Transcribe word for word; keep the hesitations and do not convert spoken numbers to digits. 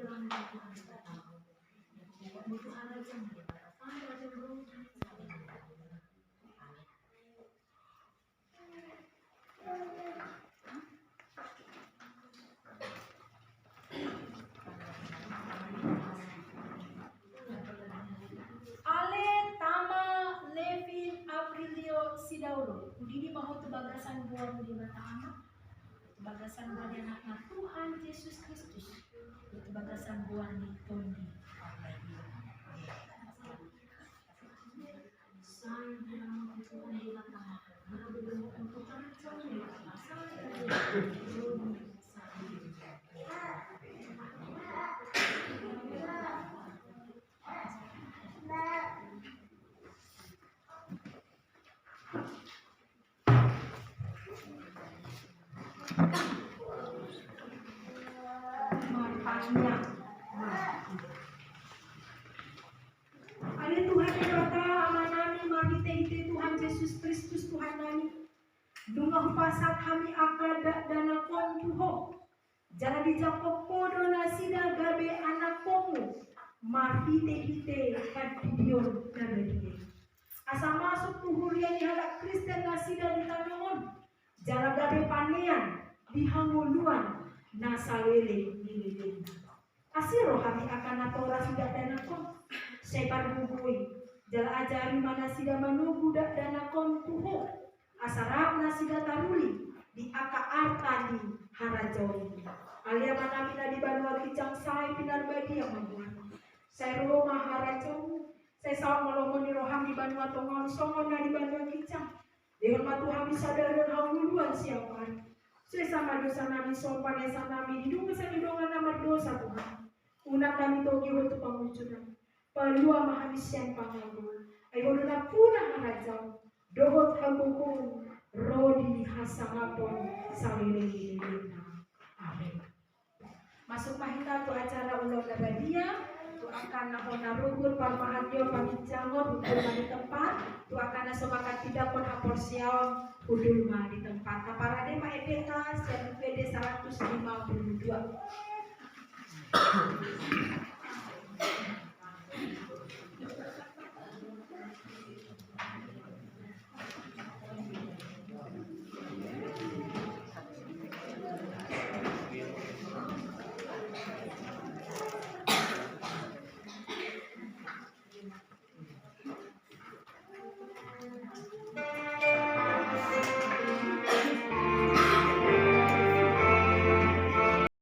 Ale Tama Levin Aprilio Sidauro, hudidi ma ho tu bagasan goar ni Debata Ama, tu bagasan goar ni Anakna Tuhan Jesus Kristus, tu bagasan goar ni Tondi Parbadia. Ale Tuhan Debata, Amanami, marhitehite Tuhan Jesus Kristus Tuhannami, nunga hupasahat hami angka dakdanak on tu Ho. Jala dijangkon Ho do nasida gabe anakkonmu marhitehite handidion na badia. Asa masuk tu huria ni halak Kristen nasida di tano on, jala gabe panean di hangoluan na saleleng ni lelengna. Asi rohami angka natoras di dakdanak on, sai pargogoi, jala ajari ma nasida manogu dakdanak on tu Ho, asa rap nasida taruli di angka arta ni harajaon i. Ale Amanami na di banua ginjang, sai pinarbadia ma goarmu. Sai ro ma harajaonmu, sai saut ma lomo ni roham di banua tonga on songon na di banua ginjang. Lehon ma tu hami sadari on hangoluan siapari. Sesa ma dosanami songon panesanami di dongan sahali dongan na mardosa, Tuhan. Unang hami togihon tu pangunjunan. Palua ma hami sian pangago. Ai Ho do nampuna harajaon dohot hagogoon ro di hasangapon saleleng ni lelengna. Amen. Masuk ma hita tu acara ulaon na badia, tu angka na hona ruhut, parmahanjon, parginjangon, hundul ma di tempat, tu angka na so manghatindanghon haporseaon, hundul ma di tempat. Taparade ma endenta sian buku ende saratus lima puluh dua.